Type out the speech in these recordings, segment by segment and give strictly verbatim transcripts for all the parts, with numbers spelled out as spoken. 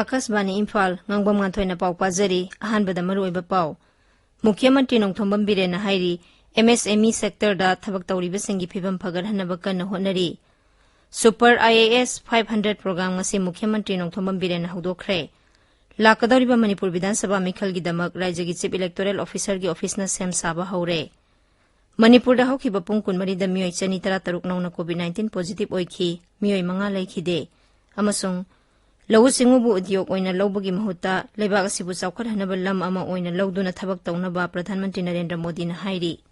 ꯑꯀꯥꯁꯕꯥꯅꯤ ꯏꯝꯐꯥꯜ, ꯉꯥꯡꯕꯝ ꯉꯥꯟꯊꯣꯏꯅ ꯄꯥꯎ ꯄꯥꯖꯔꯤ꯫ ꯑꯍꯥꯟꯕꯗ ꯃꯔꯨꯑꯣꯏꯕ ꯄꯥꯎ꯫ ꯃꯨꯈ꯭ꯌ ꯃꯟꯇ꯭ꯔꯤ ꯅꯣꯡꯊꯣꯝꯕꯝ ꯕꯤꯔꯦꯟꯅ ꯍꯥꯏꯔꯤ, ꯑꯦꯝ ꯑꯦꯁ ꯑꯦꯝ ꯏ ꯁꯦꯛꯇꯔꯗ ꯊꯕꯛ ꯇꯧꯔꯤꯕꯁꯤꯡꯒꯤ ꯐꯤꯕꯝ ꯐꯒꯠꯍꯟꯅꯕ ꯀꯟꯅ ꯍꯣꯠꯅꯔꯤ꯫ Super I A S five hundred programme ꯉꯁꯤ ꯃꯨꯈ꯭ꯌ ꯃꯟꯇ꯭ꯔꯤ ꯅꯣꯡꯊꯣꯝꯕꯝ ꯕꯤꯔꯦꯟꯅ ꯍꯧꯗꯣꯛꯈ꯭ꯔꯦ꯫ ꯂꯥꯛꯀꯗꯧꯔꯤꯕ ꯃꯅꯤꯄꯨꯔ ꯕꯤꯙꯥꯟ ꯁꯚꯥ ꯃꯤꯈꯜꯒꯤꯗꯃꯛ ꯔꯥꯏꯖ꯭ꯌꯒꯤ ꯆꯤꯐ ꯏꯂꯦꯛꯇꯣꯔꯦꯜ ꯑꯣꯐꯤꯁꯔꯒꯤ ꯑꯣꯐꯤꯁꯅ ꯁꯦꯝ ꯁꯥꯕ ꯍꯧꯔꯦ꯫ ꯃꯅꯤꯄꯨꯔꯗ ꯍꯧꯈꯤꯕ ꯄꯨꯡ ꯀꯨꯟꯃꯔꯤꯗ ꯃꯤꯑꯣꯏ ꯆꯅꯤ ꯇꯔꯥꯇꯔꯨꯛ ꯅꯧꯅ ꯀꯣꯚꯤꯗ ꯅꯥꯏꯟꯇꯤꯟ ꯄꯣꯖꯤꯇꯤꯚ ꯑꯣꯏꯈꯤ, ꯃꯤꯑꯣꯏ ꯃꯉꯥ ꯂꯩꯈꯤꯗꯦ꯫ ꯑꯃꯁꯨꯡ ꯂꯧꯎ ꯁꯤꯡꯎꯕꯨ ꯎꯗ꯭ꯌꯣꯒ ꯑꯣꯏꯅ ꯂꯧꯕꯒꯤ ꯃꯍꯨꯠꯇ ꯂꯩꯕꯥꯛ ꯑꯁꯤꯕꯨ ꯆꯥꯎꯈꯠꯍꯟꯅꯕ ꯂꯝ ꯑꯃ ꯑꯣꯏꯅ ꯂꯧꯗꯨꯅ ꯊꯕꯛ ꯇꯧꯅꯕ ꯄ꯭ꯔꯙꯥꯟ ꯃꯟꯇ꯭ꯔꯤ ꯅꯔꯦꯟꯗ꯭ꯔ ꯃꯣꯗꯤꯅ ꯍꯥꯏꯔꯤ꯫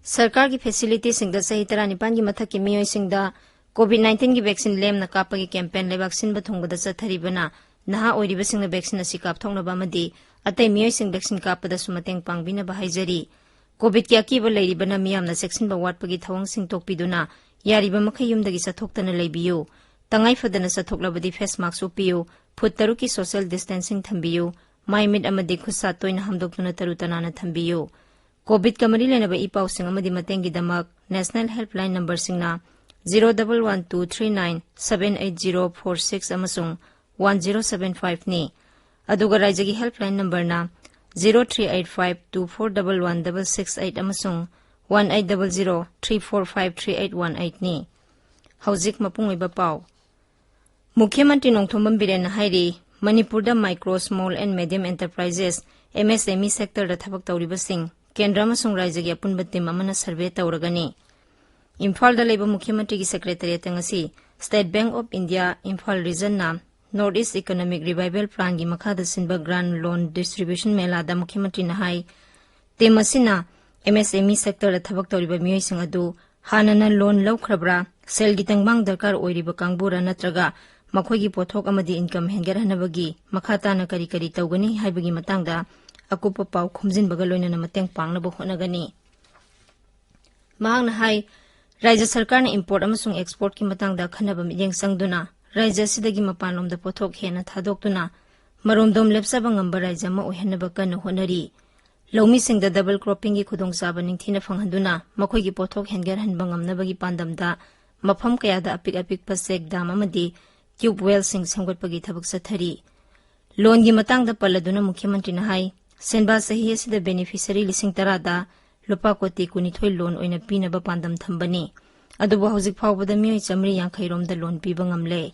ꯁꯔꯀꯥꯔꯒꯤ ꯐꯦꯁꯤꯂꯤꯇꯤꯁꯤꯡꯗ ꯆꯍꯤ ꯇꯔꯥꯅꯤꯄꯥꯟꯒꯤ ꯃꯊꯛꯀꯤ ꯃꯤꯑꯣꯏꯁꯤꯡꯗ ꯀꯣꯚꯤꯗ ꯅꯥꯏꯟꯇꯤꯟꯒꯤ ꯚꯦꯛꯁꯤꯟ ꯂꯦꯝꯅ ꯀꯥꯞꯄꯒꯤ ꯀꯦꯝꯄꯦꯟ ꯂꯩꯕꯥꯛ ꯁꯤꯟꯕ ꯊꯨꯡꯕꯗ ꯆꯠꯊꯔꯤꯕꯅ ꯅꯍꯥ ꯑꯣꯏꯔꯤꯕꯁꯤꯡꯅ ꯚꯦꯛꯁꯤꯟ ꯑꯁꯤ ꯀꯥꯞꯊꯣꯛꯅꯕ ꯑꯃꯗꯤ ꯑꯇꯩ ꯃꯤꯑꯣꯏꯁꯤꯡ ꯚꯦꯛꯁꯤꯟ ꯀꯥꯞꯄꯗꯁꯨ ꯃꯇꯦꯡ ꯄꯥꯡꯕꯤꯅꯕ ꯍꯥꯏꯖꯔꯤ꯫ ꯀꯣꯚꯤꯗꯀꯤ ꯑꯀꯤꯕ ꯂꯩꯔꯤꯕꯅ ꯃꯤꯌꯥꯝꯅ ꯆꯦꯛꯁꯤꯟꯕ ꯋꯥꯠꯄꯒꯤ ꯊꯧꯑꯣꯡꯁꯤꯡ ꯇꯣꯛꯄꯤꯗꯨꯅ ꯌꯥꯔꯤꯕ ꯃꯈꯩ ꯌꯨꯝꯗꯒꯤ ꯆꯠꯊꯣꯛꯇꯅ ꯂꯩꯕꯤꯌꯨ꯫ ꯇꯉꯥꯏ ꯐꯗꯅ ꯆꯠꯊꯣꯛꯂꯕꯗꯤ ꯐꯦꯁ ꯃꯥꯛꯁ ꯎꯞꯄꯤꯌꯨ, ꯐꯨꯠ ꯇꯔꯨꯛꯀꯤ ꯁꯣꯁꯤꯌꯦꯜ ꯗꯤꯁꯇꯦꯟꯁꯤꯡ ꯊꯝꯕꯤꯌꯨ, ꯃꯥꯏ ꯃꯤꯠ ꯑꯃꯗꯤ ꯈꯨꯠ ꯁꯥ ꯇꯣꯏꯅ ꯍꯥꯝꯗꯣꯛꯇꯨꯅ ꯇꯔꯨ ꯇꯅꯥꯟꯅ ꯊꯝꯕꯤꯌꯨ꯫ ꯀꯣꯚꯤꯗꯀ ꯃꯔꯤ ꯂꯩꯅꯕ ꯏ ꯄꯥꯎꯁꯤꯡ ꯑꯃꯗꯤ ꯃꯇꯦꯡꯒꯤꯗꯃꯛ ꯅꯦꯁꯅꯦꯜ ꯍꯦꯜꯞꯂꯥꯏꯟ ꯅꯝꯕꯔꯁꯤꯡꯅ zero double one two three nine seven eight zero four six ꯑꯃꯁꯨꯡ ꯋꯥꯟ ꯖꯤꯔꯣ ꯁꯕꯦꯟ ꯐꯥꯏꯚꯅꯤ꯫ ꯑꯗꯨꯒ ꯔꯥꯏꯖ꯭ꯌꯒꯤ ꯍꯦꯜꯞꯂꯥꯏꯟ ꯅꯝꯕꯔꯅ zero three eight five two four double one double six eight ꯑꯃꯁꯨꯡ one eight double zero three four five three eight one ꯑꯩꯠꯅꯤ꯫ ꯍꯧꯖꯤꯛ ꯃꯄꯨꯡ ꯑꯣꯏꯕ ꯄꯥꯎ꯫ ꯃꯨꯈ꯭ꯌ ꯃꯟꯇ꯭ꯔꯤ ꯅꯣꯡꯊꯣꯝꯕꯝ ꯕꯤꯔꯦꯟꯅ ꯍꯥꯏꯔꯤ, ꯃꯅꯤꯄꯨꯔꯗ micro, small and medium enterprises, M S M E ꯁꯦꯛꯇꯔꯗ ꯊꯕꯛ ꯇꯧꯔꯤꯕꯁꯤꯡ ꯀꯦꯟꯗ꯭ꯔ ꯑꯃꯁꯨꯡ ꯔꯥꯏꯖ꯭ꯌꯒꯤ ꯑꯄꯨꯟꯕ ꯇꯤꯝ ꯑꯃꯅ ꯁꯔꯚꯦ ꯇꯧꯔꯒꯅꯤ꯫ ꯏꯝꯐꯥꯜꯗ ꯂꯩꯕ ꯃꯨꯈ꯭ꯌ ꯃꯟꯇ꯭ꯔꯤꯒꯤ ꯁꯦꯀ꯭ꯔꯦꯇꯔꯤꯌꯦꯠꯇ ꯉꯁꯤ state bank of India Imphal ꯔꯤꯖꯟꯅ ꯅꯣꯔꯠ ꯏꯁ ꯏꯀꯣꯅꯣꯃꯤꯛ ꯔꯤꯚꯥꯏꯚꯦꯜ ꯄ꯭ꯂꯥꯟꯒꯤ ꯃꯈꯥꯗ ꯁꯤꯟꯕ ꯒ꯭ꯔꯥꯟ ꯂꯣꯟ ꯗꯤꯁꯇ꯭ꯔꯤꯕ꯭ꯌꯨꯁꯟ ꯃꯦꯂꯥꯗ ꯃꯨꯈ꯭ꯌ ꯃꯟꯇ꯭ꯔꯤꯅ ꯍꯥꯏ, ꯇꯤꯝ ꯑꯁꯤꯅ ꯑꯦꯝ ꯑꯦꯁ ꯑꯦꯝ ꯏ ꯁꯦꯛꯇꯔꯗ ꯊꯕꯛ ꯇꯧꯔꯤꯕ ꯃꯤꯑꯣꯏꯁꯤꯡ ꯑꯗꯨ ꯍꯥꯟꯅꯅ ꯂꯣꯟ ꯂꯧꯈ꯭ꯔꯕ꯭ꯔꯥ, ꯁꯦꯜꯒꯤ ꯇꯦꯡꯕꯥꯡ ꯗꯔꯀꯥꯔ ꯑꯣꯏꯔꯤꯕ ꯀꯥꯡꯕꯨꯔꯥ ꯅꯠꯇ꯭ꯔꯒ ꯃꯈꯣꯏꯒꯤ ꯄꯣꯠꯊꯣꯛ ꯑꯃꯗꯤ ꯏꯟꯀꯝ ꯍꯦꯟꯒꯠꯍꯟꯅꯕꯒꯤ ꯃꯈꯥ ꯇꯥꯅ ꯀꯔꯤ ꯀꯔꯤ ꯇꯧꯒꯅꯤ ꯍꯥꯏꯕꯒꯤ ꯃꯇꯥꯡꯗ ꯑꯀꯨꯞꯄ ꯄꯥꯎ ꯈꯣꯝꯖꯤꯟꯕꯒ ꯂꯣꯏꯅꯅ ꯃꯇꯦꯡ ꯄꯥꯡꯅꯕ ꯍꯣꯠꯅꯒꯅꯤ꯫ ꯃꯍꯥꯛꯅ ꯍꯥꯏ, ꯔꯥꯏꯖ꯭ꯌ ꯁꯔꯀꯥꯔꯅ ꯏꯝꯄꯣꯔꯠ ꯑꯃꯁꯨꯡ ꯑꯦꯛꯁꯄꯣꯔꯠꯀꯤ ꯃꯇꯥꯡꯗ ꯑꯈꯟꯅꯕ ꯃꯤꯠꯌꯦꯡ ꯆꯪꯗꯨꯅ ꯔꯥꯖ꯭ꯌ ꯑꯁꯤꯗꯒꯤ ꯃꯄꯥꯟꯂꯣꯝꯗ ꯄꯣꯠꯊꯣꯛ ꯍꯦꯟꯅ ꯊꯥꯗꯣꯛꯇꯨꯅ ꯃꯔꯣꯝꯗꯣꯝ ꯂꯦꯞꯆꯕ ꯉꯝꯕ ꯔꯥꯖ꯭ꯌ ꯑꯃ ꯑꯣꯏꯍꯟꯅꯕ ꯀꯟꯅ ꯍꯣꯠꯅꯔꯤ꯫ ꯂꯧꯃꯤꯁꯤꯡꯗ ꯗꯕꯜ ꯀ꯭ꯔꯣꯞꯄꯤꯡꯒꯤ ꯈꯨꯗꯣꯡꯆꯥꯕ ꯅꯤꯡꯊꯤꯅ ꯐꯪꯍꯟꯗꯨꯅ ꯃꯈꯣꯏꯒꯤ ꯄꯣꯠꯊꯣꯛ ꯍꯦꯟꯒꯠꯍꯟꯕ ꯉꯝꯅꯕꯒꯤ ꯄꯥꯟꯗꯝꯗ ꯃꯐꯝ ꯀꯌꯥꯗ ꯑꯄꯤꯛ ꯑꯄꯤꯛꯄ ꯆꯦꯛ ꯗꯥꯝ ꯑꯃꯗꯤ ꯇ꯭ꯌꯨꯕ ꯋꯦꯜꯁꯤꯡ ꯁꯦꯝꯒꯠꯄꯒꯤ ꯊꯕꯛ ꯆꯠꯊꯔꯤ꯫ ꯂꯣꯟꯒꯤ ꯃꯇꯥꯡꯗ ꯄꯜꯂꯗꯨꯅ ꯃꯨꯈ꯭ꯌꯃꯟꯇ꯭ꯔꯤꯅ ꯍꯥꯏ, ꯁꯦꯟꯕꯥ ꯆꯍꯤ ꯑꯁꯤꯗ ꯕꯦꯅꯤꯐꯤꯁꯔꯤ ꯂꯤꯁꯤꯡ ꯇꯔꯥꯗ ꯂꯨꯄꯥ ꯀꯣꯇꯤ ꯀꯨꯟꯅꯤꯊꯣꯏ ꯂꯣꯟ ꯑꯣꯏꯅ ꯄꯤꯅꯕ ꯄꯥꯟꯗꯝ ꯊꯝꯕꯅꯤ꯫ ꯑꯗꯨꯕꯨ ꯍꯧꯖꯤꯛ ꯐꯥꯎꯕꯗ ꯃꯤꯑꯣꯏ ꯆꯥꯃꯔꯤ ꯌꯥꯡꯈꯩ ꯔꯣꯝꯗ ꯂꯣꯟ ꯄꯤꯕ ꯉꯝꯂꯦ꯫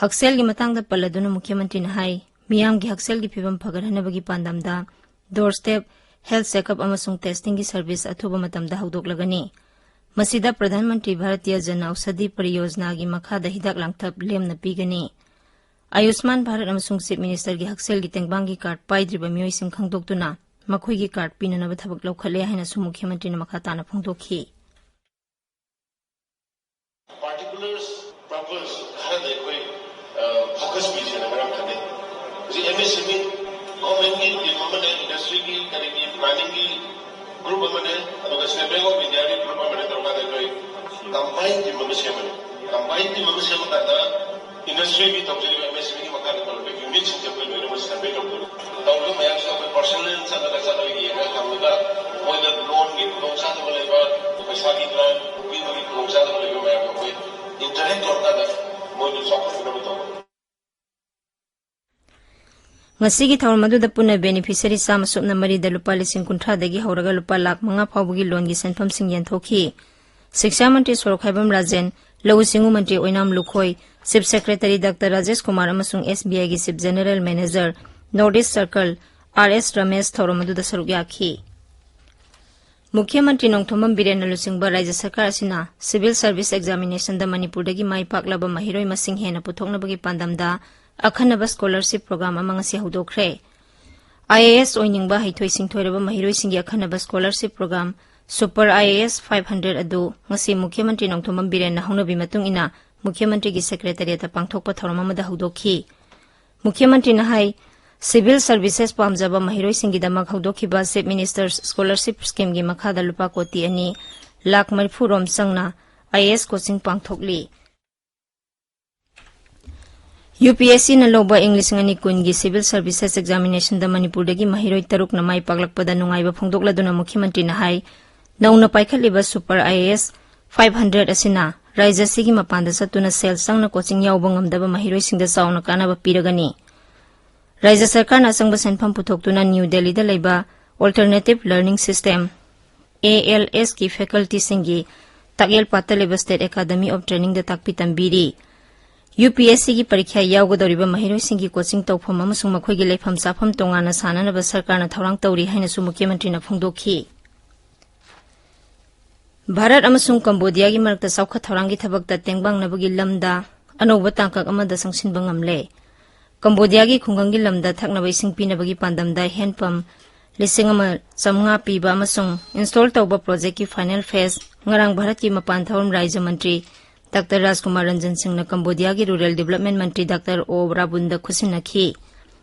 ꯍꯛꯁꯦꯜꯒꯤ ꯃꯇꯥꯡꯗ ꯄꯜꯂꯗꯨꯅ ꯃꯨꯈ꯭ꯌꯃꯟꯇ꯭ꯔꯤꯅ ꯍꯥꯏ, ꯃꯤꯌꯥꯝꯒꯤ ꯍꯛꯁꯦꯜꯒꯤ ꯐꯤꯕꯝ ꯐꯒꯠꯍꯟꯅꯕꯒꯤ ꯄꯥꯟꯗꯝꯗ ꯗꯣꯔ ꯁ꯭ꯇꯦꯞ ꯍꯦꯜꯊ ꯆꯦꯛꯑꯞ ꯑꯃꯁꯨꯡ ꯇꯦꯁꯇꯤꯡꯒꯤ ꯁꯔꯚꯤꯁ ꯑꯊꯨꯕ ꯃꯇꯝꯗ ꯍꯧꯗꯣꯛꯂꯒꯅꯤ꯫ ꯃꯁꯤꯗ ꯄ꯭ꯔꯙꯥꯟ ꯃꯟꯇ꯭ꯔꯤ ꯚꯥꯔꯇꯤꯌ ꯖꯟ ꯑꯧꯁꯥꯙꯤ ꯄꯔꯤꯌꯣꯖꯅꯥꯒꯤ ꯃꯈꯥꯗ ꯍꯤꯗꯥꯛ ꯂꯥꯡꯊꯛ ꯂꯦꯝꯅ ꯄꯤꯒꯅꯤ꯫ ꯑꯌꯨꯁꯃꯥꯟ ꯚꯥꯔꯠ ꯑꯃꯁꯨꯡ ꯆꯤꯐ ꯃꯤꯅꯤꯁꯇꯔꯒꯤ ꯍꯛꯁꯦꯜꯒꯤ ꯇꯦꯡꯕꯥꯡꯒꯤ ꯀꯥꯔꯗ ꯄꯥꯏꯗ꯭ꯔꯤꯕ ꯃꯤꯑꯣꯏꯁꯤꯡ ꯈꯪꯗꯣꯛꯇꯨꯅ ꯃꯈꯣꯏꯒꯤ ꯀꯥꯔꯗ ꯄꯤꯅꯅꯕ ꯊꯕꯛ ꯂꯧꯈꯠꯂꯦ ꯍꯥꯏꯅꯁꯨ ꯃꯨꯈ꯭ꯌꯃꯟꯇ꯭ꯔꯤꯅ ꯃꯈꯥ ꯇꯥꯅ ꯐꯣꯡꯗꯣꯛꯈꯤ꯫ Particulars purpose ꯈꯔꯗ ꯑꯩꯈꯣꯏ ꯐꯣꯀꯁ ꯄꯤꯁꯦꯅ ꯃꯔꯝ ꯈꯟꯅꯩ꯫ ꯍꯧꯖꯤꯛ ꯑꯦꯝ ꯑꯦꯁ ꯑꯦꯝ ꯏ ꯒꯣꯔꯃꯦꯟꯒꯤ ꯇꯤꯝ ꯑꯃꯅꯦ, ꯏꯟꯗꯁꯇ꯭ꯔꯤꯒꯤ ꯀꯔꯤꯒꯤ ꯄ꯭ꯂꯥꯅꯤꯡꯒꯤ ꯒ꯭ꯔꯨꯞ ꯑꯃꯅꯦ, ꯑꯗꯨꯒ ꯁꯦꯟꯇ꯭ꯔꯦꯜ ꯒꯣꯔꯃꯦꯟ ꯏꯟꯗꯤꯌꯥꯒꯤ ꯒ꯭ꯔꯨꯞ ꯑꯃꯅꯦ ꯇꯧꯔꯀꯥꯟꯗ ꯑꯩꯈꯣꯏ ꯀꯝꯕꯥꯏꯟ ꯇꯤꯝ ꯑꯃ ꯁꯦꯝꯕꯅꯦ꯫ ꯀꯝꯕꯥꯏꯟ ꯇꯤꯝ ꯑꯃ ꯁꯦꯝꯕ ꯀꯥꯟꯗ ꯏꯟꯗꯁꯇ꯭ꯔꯤꯒꯤ ꯇꯧꯖꯔꯤꯕ ꯑꯦꯝ ꯑꯦꯁ ꯑꯦꯝ ꯏꯒꯤ ꯃꯈꯥꯗ ꯇꯧꯔꯤꯕ ꯌꯨꯅꯤꯠꯁꯤꯡꯁꯦ ꯑꯩꯈꯣꯏ ꯂꯣꯏꯅꯃꯛ ꯁꯔꯚꯦ ꯇꯧꯗꯣꯏꯅꯤ꯫ ꯇꯧꯔꯤꯕ ꯃꯌꯥꯝꯁꯤꯗ ꯑꯩꯈꯣꯏ ꯄꯔꯁꯅꯦꯜ ꯆꯠꯂꯒ ꯆꯠꯂꯒ ꯌꯦꯡꯉꯒ ꯍꯪꯉꯒ ꯃꯣꯏꯗ ꯂꯣꯟꯒꯤ ꯈꯨꯗꯣꯡꯆꯥꯗꯕ ꯂꯩꯕ, ꯄꯩꯁꯥꯒꯤ ꯒ꯭ꯔꯥꯟ ꯄꯤꯕꯒꯤ ꯈꯨꯗꯣꯡꯆꯥꯗꯕ ꯂꯩꯕ ꯃꯌꯥꯝꯗꯣ ꯑꯩꯈꯣꯏ ꯏꯟꯇꯔꯦꯛ ꯇꯧꯔꯀꯥꯟꯗ ꯃꯣꯏꯗꯨ ꯆꯥꯎꯈꯠꯅꯕ ꯇꯧꯕ꯫ ꯉꯁꯤꯒꯤ ꯊꯧꯔꯝ ꯑꯗꯨꯗ ꯄꯨꯟꯅ ꯕꯦꯅꯤꯐꯤꯁꯔꯤ ꯆꯥꯝꯃ ꯁꯨꯞꯅ ꯃꯔꯤꯗ ꯂꯨꯄꯥ ꯂꯤꯁꯤꯡ ꯀꯨꯟꯊ꯭ꯔꯥꯗꯒꯤ ꯍꯧꯔꯒ ꯂꯨꯄꯥ ꯂꯥꯈ ꯃꯉꯥ ꯐꯥꯎꯕꯒꯤ ꯂꯣꯟꯒꯤ ꯁꯦꯟꯐꯝꯁꯤꯡ ꯌꯦꯟꯊꯣꯛꯈꯤ꯫ ꯁꯤꯛꯁꯥ ꯃꯟꯇ꯭ꯔꯤ ꯁꯣꯔꯣꯛꯈꯥꯏꯕꯝ ꯔꯥꯖꯦꯟ, ꯂꯧꯎ ꯁꯤꯡꯎ ꯃꯟꯇ꯭ꯔꯤ ꯑꯣꯏꯅꯥꯝ Lukhoi, chief secretary doctor Rajesh Kumar ꯑꯃꯁꯨꯡ ꯑꯦꯁ ꯕꯤ ꯑꯥꯏꯒꯤ chief general manager, North East circle, R S Ramesh ꯊꯧꯔꯝ ꯑꯗꯨꯗ ꯁꯔꯨꯛ ꯌꯥꯈꯤ꯫ ꯃꯨꯈ꯭ꯌ ꯃꯟꯇ꯭ꯔꯤ ꯅꯣꯡꯊꯣꯝꯕꯝ ꯕꯤꯔꯦꯟꯅ ꯂꯨꯆꯤꯡꯕ ꯔꯥꯖ꯭ꯌ ꯁꯔꯀꯥꯔ ꯑꯁꯤꯅ ꯁꯤꯚꯤꯜ ꯁꯔꯚꯤꯁ ꯑꯦꯛꯖꯥꯃꯤꯅꯦꯁꯟꯗ ꯃꯅꯤꯄꯨꯔꯗꯒꯤ ꯃꯥꯏ ꯄꯥꯛꯂꯕ ꯃꯍꯩꯔꯣꯏ ꯃꯁꯤꯡ ꯍꯦꯟꯅ ꯄꯨꯊꯣꯛꯅꯕꯒꯤ ꯄꯥꯟꯗꯝꯗ ꯑꯈꯟꯅꯕ ꯁ꯭ꯀꯣꯂꯔꯁꯤꯞ ꯄ꯭ꯔꯣꯒ꯭ꯔꯥꯝ ꯑꯃ ꯉꯁꯤ ꯍꯧꯗꯣꯛꯈ꯭ꯔꯦ꯫ ꯑꯥꯏ ꯑꯦ ꯑꯦꯁ ꯑꯣꯏꯅꯤꯡꯕ ꯍꯩꯊꯣꯏ ꯁꯤꯡꯊꯣꯏꯔꯕ ꯃꯍꯩꯔꯣꯏꯁꯤꯡꯒꯤ ꯑꯈꯟꯅꯕ scholarship programme super I A S five hundred ꯑꯗꯨ ꯉꯁꯤ ꯃꯨꯈ꯭ꯌ ꯃꯟꯇ꯭ꯔꯤ ꯅꯣꯡꯊꯣꯝꯕꯝ ꯕꯤꯔꯦꯟꯅ ꯍꯧꯅꯕꯤ ꯃꯇꯨꯡ ꯏꯟꯅ ꯃꯨꯈ꯭ꯌ ꯃꯟꯇ꯭ꯔꯤꯒꯤ ꯁꯦꯀ꯭ꯔꯦꯇꯔꯤꯌꯦꯠꯇ ꯄꯥꯡꯊꯣꯛꯄ ꯊꯧꯔꯝ ꯑꯃꯗ ꯍꯧꯗꯣꯛꯈꯤ꯫ ꯃꯨꯈ꯭ꯌ ꯃꯟꯇ꯭ꯔꯤꯅ ꯍꯥꯏ, ꯁꯤꯚꯤꯜ ꯁꯔꯚꯤꯁꯦꯁ ꯄꯥꯝꯖꯕ ꯃꯍꯩꯔꯣꯏꯁꯤꯡꯒꯤꯗꯃꯛ ꯍꯧꯗꯣꯛꯈꯤꯕ ꯆꯤꯐ ꯃꯤꯅꯤꯁꯇꯔꯁ ꯁ꯭ꯀꯣꯂꯔꯁꯤꯞ ꯁ꯭ꯀꯤꯝꯒꯤ ꯃꯈꯥꯗ ꯂꯨꯄꯥ ꯀꯣꯇꯤ ꯑꯅꯤ ꯂꯥꯈ ꯃꯔꯤꯐꯨ ꯔꯣꯝ ꯆꯪꯅ ꯑꯥꯏ ꯑꯦ ꯑꯦꯁ ꯀꯣꯆꯤꯡ ꯄꯥꯡꯊꯣꯛꯂꯤ꯫ UPSCꯅ ꯂꯧꯕ ꯏꯪ ꯂꯤꯁꯤꯡ ꯑꯅꯤ ꯀꯨꯟꯒꯤ Civil Services Examinationꯗ ꯃꯅꯤꯄꯨꯔꯗꯒꯤ ꯃꯍꯩꯔꯣꯏ ꯇꯔꯨꯛꯅ ꯃꯥꯏ ꯄꯥꯛꯂꯛꯄꯗ ꯅꯨꯡꯉꯥꯏꯕ ꯐꯣꯡꯗꯣꯛꯂꯗꯨꯅ ꯃꯨꯈ꯭ꯌꯃꯟꯇ꯭ꯔꯤꯅ ꯍꯥꯏ, ꯅꯧꯅ ꯄꯥꯏꯈꯠꯂꯤꯕ Super IAS five hundred ꯑꯁꯤꯅ ꯔꯥꯖ꯭ꯌ ꯑꯁꯤꯒꯤ ꯃꯄꯥꯟꯗ ꯆꯠꯇꯨꯅ ꯁꯦꯜ ꯆꯪꯅ ꯀꯣꯆꯤꯡ ꯌꯥꯎꯕ ꯉꯝꯗꯕ ꯃꯍꯩꯔꯣꯏꯁꯤꯡꯗ ꯆꯥꯎꯅ ꯀꯥꯟꯅꯕ ꯄꯤꯔꯒꯅꯤ꯫ ꯔꯥꯖ꯭ꯌ ꯁꯔꯀꯥꯔꯅ ꯑꯆꯪꯕ ꯁꯦꯟꯐꯝ ꯄꯨꯊꯣꯛꯇꯨꯅ ꯅ꯭ꯌꯨ ꯗꯦꯜꯂꯤꯗ ꯂꯩꯕ Alternative Learning System, ALSꯀꯤ facultyꯁꯤꯡꯒꯤ ꯇꯥꯛꯌꯦꯜ ꯄꯥꯠꯇ ꯂꯩꯕ State Academy of Trainingꯗ ꯇꯥꯛꯄꯤ ꯇꯝꯕꯤꯔꯤ꯫ UPSCꯒꯤ ꯄꯔꯤꯈ꯭ꯌꯥ ꯌꯥꯎꯒꯗꯧꯔꯤꯕ ꯃꯍꯩꯔꯣꯏꯁꯤꯡꯒꯤ ꯀꯣꯆꯤꯡ ꯇꯧꯐꯝ ꯑꯃꯁꯨꯡ ꯃꯈꯣꯏꯒꯤ ꯂꯩꯐꯝ ꯆꯥꯐꯝ ꯇꯣꯉꯥꯟꯅ ꯁꯥꯅꯅꯕ ꯁꯔꯀꯥꯔꯅ ꯊꯧꯔꯥꯡ ꯇꯧꯔꯤ ꯍꯥꯏꯅꯁꯨ ꯃꯨꯈ꯭ꯌꯃꯟꯇ꯭ꯔꯤꯅ ꯐꯣꯡꯗꯣꯛꯈꯤ꯫ ꯚꯥꯔꯠ ꯑꯃꯁꯨꯡ ꯀꯝꯕꯣꯗꯤꯌꯥꯒꯤ ꯃꯔꯛꯇ ꯆꯥꯎꯈꯠ ꯊꯧꯔꯥꯡꯒꯤ ꯊꯕꯛꯇ ꯇꯦꯡꯕꯥꯡꯅꯕꯒꯤ ꯂꯝꯗ ꯑꯅꯧꯕ ꯇꯥꯡꯀꯛ ꯑꯃꯗ ꯆꯪꯁꯤꯟꯕ ꯉꯝꯂꯦ꯫ ꯀꯝꯕꯣꯗꯤꯌꯥꯒꯤ ꯈꯨꯡꯒꯪꯒꯤ ꯂꯝꯗ ꯊꯛꯅꯕ ꯏꯁꯤꯡ ꯄꯤꯅꯕꯒꯤ ꯄꯥꯟꯗꯝꯗ hand pump ꯂꯤꯁꯤꯡ ꯑꯃ ꯆꯥꯃꯉꯥ ꯄꯤꯕ ꯑꯃꯁꯨꯡ install ꯇꯧꯕ projectꯀꯤ final phase ꯉꯔꯥꯡ ꯚꯥꯔꯠꯀꯤ ꯃꯄꯥꯟ ꯊꯧꯔꯝ ꯔꯥꯖ꯭ꯌ ꯃꯟꯇ꯭ꯔꯤ Doctor ꯔꯥꯖꯀꯨꯃꯥꯔ ꯔꯟꯖꯟ ꯁꯤꯡꯅ ꯀꯝꯕꯣꯗꯤꯌꯥꯒꯤ Rural Development ꯃꯟꯇ꯭ꯔꯤ Doctor ꯑꯣ ꯔꯥꯕꯨꯟꯗ ꯈꯨꯠꯁꯤꯟꯅꯈꯤ꯫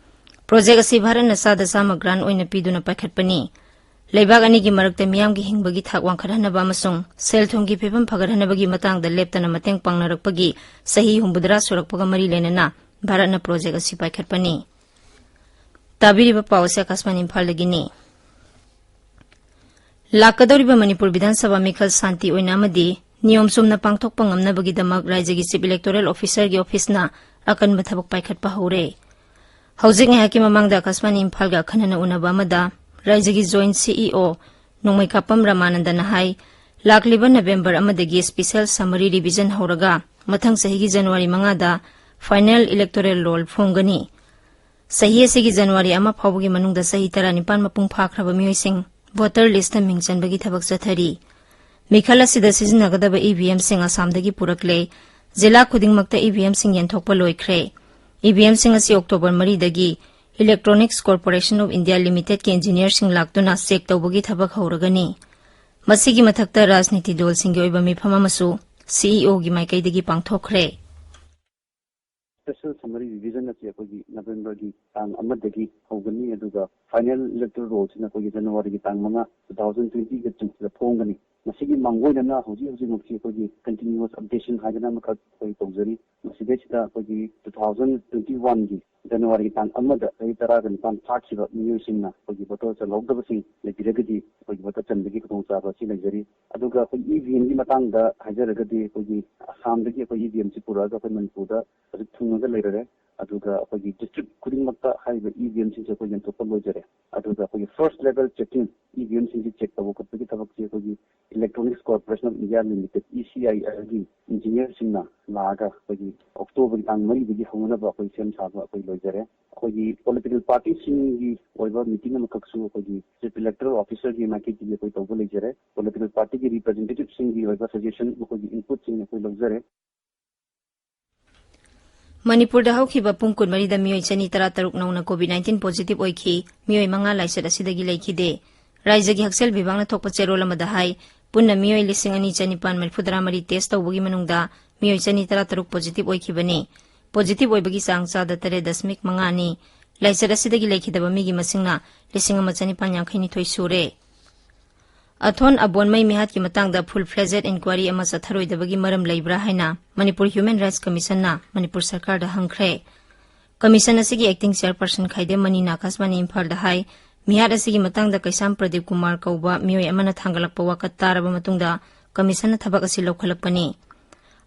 Project ꯑꯁꯤ ꯚꯥꯔꯠꯅ ꯆꯥꯗ ꯆꯥꯝꯃ grant ꯑꯣꯏꯅ ꯄꯤꯗꯨꯅ ꯄꯥꯏꯈꯠꯄꯅꯤ꯫ ꯂꯩꯕꯥꯛ ꯑꯅꯤꯒꯤ ꯃꯔꯛꯇ ꯃꯤꯌꯥꯝꯒꯤ ꯍꯤꯡꯕꯒꯤ ꯊꯥꯛ ꯋꯥꯡꯈꯠꯍꯟꯅꯕ ꯑꯃꯁꯨꯡ ꯁꯦꯜ ꯊꯨꯝꯒꯤ ꯐꯤꯕꯝ ꯐꯒꯠꯍꯟꯅꯕꯒꯤ ꯃꯇꯥꯡꯗ ꯂꯦꯞꯇꯅ ꯃꯇꯦꯡ ꯄꯥꯡꯅꯔꯛꯄꯒꯤ ꯆꯍꯤ ꯍꯨꯝꯐꯨꯇꯔꯥ ꯁꯨꯔꯛꯄꯒ ꯃꯔꯤ ꯂꯩꯅꯅ ꯚꯥꯔꯠꯅ project ꯑꯁꯤ ꯄꯥꯏꯈꯠꯄꯅꯤ꯫ ꯇꯥꯕꯤꯔꯤꯕ ꯄꯥꯎ ꯑꯁꯤ ꯑꯀꯥꯁꯕꯥꯅꯤ ꯏꯝꯐꯥꯜꯗꯒꯤꯅꯤ꯫ ꯂꯥꯛꯀꯗꯧꯔꯤꯕ ꯃꯅꯤꯄꯨꯔ ꯕꯤꯙꯥꯟ ꯁꯚꯥ ꯃꯤꯈꯜ ꯁꯥꯟꯇꯤ ꯑꯣꯏꯅ ꯑꯃꯗꯤ ꯅꯤꯌꯣꯝ ꯆꯨꯝꯅ ꯄꯥꯡꯊꯣꯛꯄ ꯉꯝꯅꯕꯒꯤꯗꯃꯛ ꯔꯥꯖ꯭ꯌꯒꯤ Chief Electoral Officerꯒꯤ officeꯅ ꯑꯀꯟꯕ ꯊꯕꯛ ꯄꯥꯏꯈꯠꯄ ꯍꯧꯔꯦ꯫ ꯍꯧꯖꯤꯛ ꯉꯥꯏꯍꯥꯛꯀꯤ ꯃꯃꯥꯡꯗ ꯑꯀꯥꯁꯕꯥꯅꯤ ꯏꯝꯐꯥꯜꯒ ꯑꯈꯟꯅꯅ ꯎꯅꯕ ꯑꯃꯗ ꯔꯥꯖ꯭ꯌꯒꯤ Joint CEO ꯅꯣꯡꯃꯩꯀꯥꯄꯝ ꯔꯃꯥꯅꯟꯗꯅ ꯍꯥꯏ, ꯂꯥꯛꯂꯤꯕ November ꯑꯃꯗꯒꯤ special summary revision ꯍꯧꯔꯒ ꯃꯊꯪ ꯆꯍꯤꯒꯤ January ꯃꯉꯥꯗ final electoral roll ꯐꯣꯡꯒꯅꯤ꯫ ꯆꯍꯤ ꯑꯁꯤꯒꯤ January ꯑꯃ ꯐꯥꯎꯕꯒꯤ ꯃꯅꯨꯡꯗ ꯆꯍꯤ ꯇꯔꯥꯅꯤꯄꯥꯟ ꯃꯄꯨꯡ ꯐꯥꯈ꯭ꯔꯕ ꯃꯤꯑꯣꯏꯁꯤꯡ voter listꯇ ꯃꯤꯡ ꯆꯟꯕꯒꯤ ꯊꯕꯛ ꯆꯠꯊꯔꯤ꯫ ꯃꯤꯈꯜ ꯑꯁꯤꯗ ꯁꯤꯖꯤꯟꯅꯒꯗꯕ EVMꯁꯤꯡ ꯑꯁꯥꯝꯗꯒꯤ ꯄꯨꯔꯛꯂꯦ꯫ ꯖꯤꯂꯥ ꯈꯨꯗꯤꯡꯃꯛꯇ EVMꯁꯤꯡ ꯌꯦꯟꯊꯣꯛꯄ ꯂꯣꯏꯈ꯭ꯔꯦ꯫ EVMꯁꯤꯡ ꯑꯁꯤ October ꯃꯔꯤꯗꯒꯤ Electronics Corporation of India Limitedꯀꯤ engineerꯁꯤꯡ ꯂꯥꯛꯇꯨꯅ check ꯇꯧꯕꯒꯤ ꯊꯕꯛ ꯍꯧꯔꯒꯅꯤ꯫ ꯃꯁꯤꯒꯤ ꯃꯊꯛꯇ ꯔꯥꯖꯅꯤꯇꯤ ꯗꯜꯁꯤꯡꯒꯤ ꯑꯣꯏꯕ ꯃꯤꯐꯝ ꯑꯃꯁꯨ CEOꯒꯤ ꯃꯥꯏꯀꯩꯗꯒꯤ ꯄꯥꯡꯊꯣꯛꯈ꯭ꯔꯦ꯫ Special summary revision ꯑꯁꯤ ꯑꯩꯈꯣꯏꯒꯤ Novemberꯒꯤ ꯇꯥꯡ ꯑꯃꯗꯒꯤ ꯍꯧꯒꯅꯤ, ꯑꯗꯨꯒ final electoral rollꯁꯤꯅ ꯑꯩꯈꯣꯏꯒꯤ Januaryꯒꯤ ꯇꯥꯡ ꯃꯉꯥ, two thousand twentyꯒ ꯇꯨꯗ ꯐꯣꯡꯒꯅꯤ꯫ ꯃꯁꯤꯒꯤ ꯃꯥꯡꯒꯣꯏꯅꯅ ꯍꯧꯖꯤꯛ ꯍꯧꯖꯤꯛꯃꯛꯁꯤ ꯑꯩꯈꯣꯏꯒꯤ continuous updation ꯍꯥꯏꯗꯅ ꯑꯃꯈꯛ ꯑꯩꯈꯣꯏ ꯇꯧꯖꯔꯤ꯫ ꯃꯁꯤꯗꯩꯁꯤꯗ ꯑꯩꯈꯣꯏꯒꯤ two thousand twenty one ꯒꯤ January ꯒꯤ ꯇꯥꯡ ꯑꯃꯗ ꯆꯍꯤ ꯇꯔꯥꯒ ꯅꯤꯄꯥꯟ ꯐꯥꯈꯤꯕ ꯃꯤꯑꯣꯏꯁꯤꯡꯅ ꯑꯩꯈꯣꯏꯒꯤ ꯚꯣꯇꯔ ꯆꯜꯍꯧꯗꯕꯁꯤꯡ ꯂꯩꯕꯤꯔꯒꯗꯤ ꯑꯩꯈꯣꯏꯒꯤ ꯚꯣꯇꯔ ꯆꯟꯕꯒꯤ ꯈꯨꯗꯣꯡꯆꯥꯕ ꯑꯁꯤ ꯂꯩꯖꯔꯤ꯫ ꯑꯗꯨꯒ ꯑꯩꯈꯣꯏ ꯏ ꯚꯤ ꯑꯦꯝꯒꯤ ꯃꯇꯥꯡꯗ ꯍꯥꯏꯖꯔꯒꯗꯤ, ꯑꯩꯈꯣꯏꯒꯤ ꯑꯁꯥꯝꯗꯒꯤ ꯑꯩꯈꯣꯏ ꯏ ꯚꯤ ꯑꯦꯝꯁꯤ ꯄꯨꯔꯛꯑꯒ ꯑꯩꯈꯣꯏ ꯃꯅꯤꯄꯨꯔꯗ ꯍꯧꯖꯤꯛ ꯊꯨꯡꯉꯒ ꯂꯩꯔꯦ꯫ ꯑꯗꯨꯒ ꯑꯩꯈꯣꯏꯒꯤ ꯗꯤꯁꯇ꯭ꯔꯤꯛ ꯈꯨꯗꯤꯡꯃꯛꯇ ꯍꯥꯏꯔꯤꯕ ꯏ ꯚꯤ ꯑꯦꯝꯁꯤꯡꯁꯦ ꯑꯩꯈꯣꯏ ꯌꯦꯟꯊꯣꯛꯄ ꯂꯣꯏꯖꯔꯦ꯫ ꯑꯗꯨꯒ ꯑꯩꯈꯣꯏꯒꯤ first level checking, E V ꯑꯦꯝꯁꯤꯡꯁꯤ ꯆꯦꯛ ꯇꯧꯕ ꯈꯣꯠꯄꯒꯤ ꯊꯕꯛꯁꯤ ꯑꯩꯈꯣꯏꯒꯤ Electronics Corporation of India Limited, E C I L ꯒꯤ ꯏꯟꯖꯤꯅꯤꯌꯔꯁꯤꯡꯅ ꯂꯥꯛꯑꯒ ꯑꯩꯈꯣꯏꯒꯤ ꯑꯣꯛꯇꯣꯕꯔꯒꯤ ꯇꯥꯡ ꯃꯔꯤꯗꯒꯤ ꯍꯧꯅꯅꯕ ꯑꯩꯈꯣꯏ ꯁꯦꯝ ꯁꯥꯕ ꯑꯩꯈꯣꯏ ꯂꯣꯏꯖꯔꯦ꯫ ꯑꯩꯈꯣꯏꯒꯤ ꯄꯣꯂꯤꯇꯤꯀꯦꯜ ꯄꯥꯔꯇꯤꯁꯤꯡꯒꯤ ꯑꯣꯏꯕ ꯃꯤꯇꯤꯡ ꯑꯃꯈꯛꯁꯨ ꯑꯩꯈꯣꯏꯒꯤ ꯆꯤꯐ ꯏꯂꯦꯛꯇꯣꯔꯦꯜ ꯑꯣꯐꯤꯁꯔꯒꯤ ꯃꯥꯏꯀꯩꯗꯒꯤ ꯑꯩꯈꯣꯏ ꯇꯧꯕ ꯂꯩꯖꯔꯦ꯫ ꯄꯣꯂꯤꯇꯤꯀꯦꯜ ꯄꯥꯔꯇꯤꯒꯤ ꯔꯤꯄ꯭ꯔꯖꯦꯟꯇꯦꯇꯤꯚꯁꯤꯡꯒꯤ ꯑꯣꯏꯕ ꯁꯖꯦꯁꯟ, ꯃꯈꯣꯏꯒꯤ ꯏꯟꯄꯨꯠꯁꯤꯡ ꯑꯩꯈꯣꯏ ꯂꯧꯖꯔꯦ꯫ ꯃꯅꯤꯄꯨꯔꯗ ꯍꯧꯈꯤꯕ ꯄꯨꯡ ꯀꯨꯟꯃꯔꯤꯗ ꯃꯤꯑꯣꯏ ꯆꯅꯤ ꯇꯔꯥꯇꯔꯨꯛ ꯅꯧꯅ COVID nineteen positive ꯑꯣꯏꯈꯤ꯫ ꯃꯤꯑꯣꯏ ꯃꯉꯥ ꯂꯥꯏꯆꯠ ꯑꯁꯤꯗꯒꯤ ꯂꯩꯈꯤꯗꯦ꯫ ꯔꯥꯏꯖ꯭ꯌꯒꯤ ꯍꯛꯁꯦꯜ ꯕꯤꯚꯥꯒꯅ ꯊꯣꯛꯄ ꯆꯦꯔꯣꯜ ꯑꯃꯗ ꯍꯥꯏ, ꯄꯨꯟꯅ ꯃꯤꯑꯣꯏ ꯂꯤꯁꯤꯡ ꯑꯅꯤ ꯆꯅꯤꯄꯥꯟ ꯃꯔꯤꯐꯨꯇꯔꯥ ꯃꯔꯤ test ꯇꯧꯕꯒꯤ ꯃꯅꯨꯡꯗ ꯃꯤꯑꯣꯏ ꯆꯅꯤ ꯇꯔꯥꯇꯔꯨꯛ positive ꯑꯣꯏꯈꯤꯕꯅꯤ꯫ Positive ꯑꯣꯏꯕꯒꯤ ꯆꯥꯡ ꯆꯥꯗ ꯇꯔꯦꯠ ꯗꯁꯃꯤꯛ ꯃꯉꯥꯅꯤ꯫ ꯂꯥꯏꯆꯠ ꯑꯁꯤꯗꯒꯤ ꯂꯩꯈꯤꯗꯕ ꯃꯤꯒꯤ ꯃꯁꯤꯡꯅ ꯂꯤꯁꯤꯡ ꯑꯃ ꯆꯅꯤꯄꯥꯟ ꯌꯥꯡꯈꯩ ꯅꯤꯊꯣꯏ ꯁꯨꯔꯦ꯫ ꯑꯊꯣꯟ ꯑꯕꯣꯟꯃꯩ ꯃꯤꯍꯥꯠꯀꯤ ꯃꯇꯥꯡꯗ full fledged inquiry ꯑꯃ ꯆꯠꯊꯔꯣꯏꯗꯕꯒꯤ ꯃꯔꯝ ꯂꯩꯕ꯭ꯔꯥ ꯍꯥꯏꯅ ꯃꯅꯤꯄꯨꯔ Human Rights Commission ꯅ ꯃꯅꯤꯄꯨꯔ ꯁꯔꯀꯥꯔꯗ ꯍꯪꯈ꯭ꯔꯦ꯫ Commission ꯑꯁꯤꯒꯤ acting chairperson ꯈꯥꯏꯗꯦꯝ ꯃꯅꯤꯅ ꯑꯀꯥꯁꯕꯥꯅꯤ ꯏꯝꯐꯥꯜꯗ ꯍꯥꯏ, ꯃꯤꯍꯥꯠ ꯑꯁꯤꯒꯤ ꯃꯇꯥꯡꯗ ꯀꯩꯁꯥꯝ ꯄ꯭ꯔꯗꯤꯞ ꯀꯨꯃꯥꯔ ꯀꯧꯕ ꯃꯤꯑꯣꯏ ꯑꯃꯅ ꯊꯥꯡꯒꯠꯂꯛꯄ ꯋꯥꯀꯠ ꯇꯥꯔꯕ ꯃꯇꯨꯡꯗ commission ꯅ ꯊꯕꯛ ꯑꯁꯤ ꯂꯧꯈꯠꯂꯛꯄꯅꯤ꯫